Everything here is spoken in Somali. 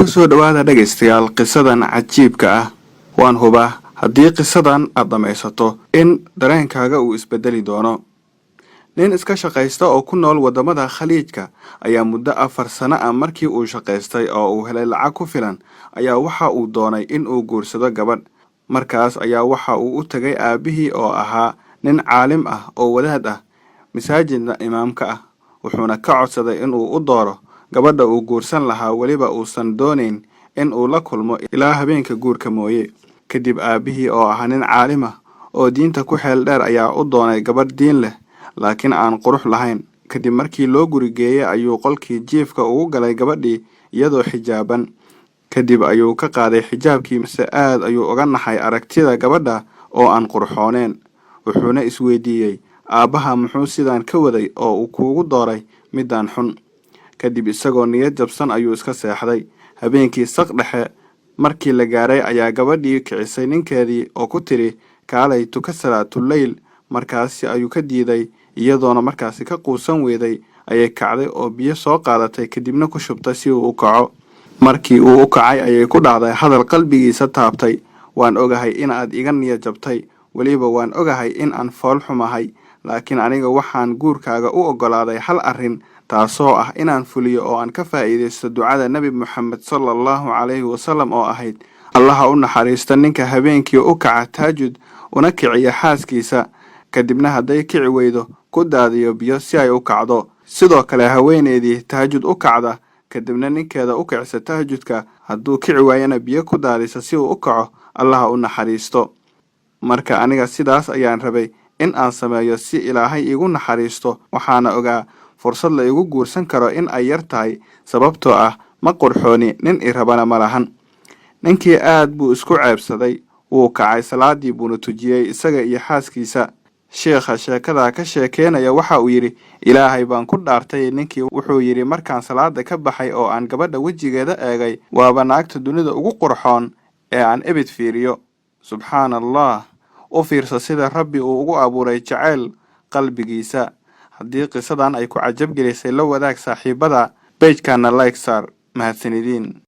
Kusoo dhowaada, dhegaystayaal, qisadan cajiibka ah. Waan hubaa haddii qisadan aad dhammaysato in dareenkaaga uu isbedeli doono. Nin iska shaqaysta oo ku nool waddamada Khaliijka ayaa muddo 4 sano ah markii uu shaqaystay oo uu helay lacag ku filan ayaa waxa uu doonay in uu guursado gabadh. Markaas ayaa waxa uu u tegay aabbihii oo ahaa nin caalim ah oo wadaad ah, masaajidna imaamka ah, wuxuuna ka codsaday inuu u dooro gabadha uu guursan lahaa, weliba uusan doonayn in uu la kulmo ilaa habeenka guurka mooye. Kadib aabbihii oo ahaa nin caalim ah oo diinta ku xeel dheer ayaa u doonay gabadh diin leh laakiin aan qurux lahayn. Kadib markii loo gurigeeyey ayuu qolkii jiifka ugu galay gabadhii iyadoo xijaaban. Kadib ayuu ka qaaday xijaabkii, mise aad ayuu uga naxay aragtida gabadha oo aan qurxooneen. Wuxuuna isweydiiyey, "Aabbaha muxuu sidaan ka waday oo uu kuugu dooray midaan xun?" Kadib isagoo niyad jabsan ayuu iska seexday. Habeenkii saq dhexe markii la gaaray ayaa gabadhii kicisay ninkeedii oo ku tidhi, "Kaalay, tuka salaatuleyl." Markaasi ayuu ka diiday. Iyadoona markaasi ka quusan weyday ayay kacday oo biyo soo qaadatay, kadibna ku shubtay si uu u kaco. Markii uu u kacay ayay ku dhacday hadal qalbigiisa taabtay: "Waan ogahay in aad iga niyad jabtay, weliba waan ogahay in aan fool xumahay, laakiin aniga waxaan guurkaaga u oggolaaday hal arrin, taasoo ah inaan fuliyo oo aan ka faa'iidaysto ducada Nebi Moxamed sala Allahu calayhi wasalam oo ahayd, 'Allaha u naxariista ninka habeenkii u kaca taajud una kiciya xaaskiisa, kadibna hadday kici weydo ku daadiyo biyo si ay u kacdo. Sidoo kale haweeneydii tahajud u kacda, kadibna ninkeeda u kicisa tahajudka, hadduu kici waayana biyo ku daadisa si uu u kaco, Allaha u naxariisto.' Marka aniga sidaas ayaan rabay in aan sameeyo si Ilaahay iigu naxariisto, waxaana ogaa fursad la igu guursan karo in ay yar tahay, sababtoo ah ma qurxooni, nin i rabana ma lahan." Ninkii aad buu isku ceebsaday. Wuu kacay, salaadii buuna tujiyey isaga iyo xaaskiisa. Sheikha sheekada ka sheekeynaya waxa uu yidhi, "Ilaahay baan ku dhaartay, ninkii wuxuu yidhi markaan salaada ka baxay oo aan gabadha wejigeeda eegay, waaba naagta dunida ugu qurxoon ee aan ebid fiiriyo." Subxaana Allah! U fiirsa sida Rabbi uu ugu abuuray jacayl qalbigiisa. Haddii qisadan ay ku cajab gelisay, la wadaag saaxiibada, page-kana like saar. Mahadsanidin.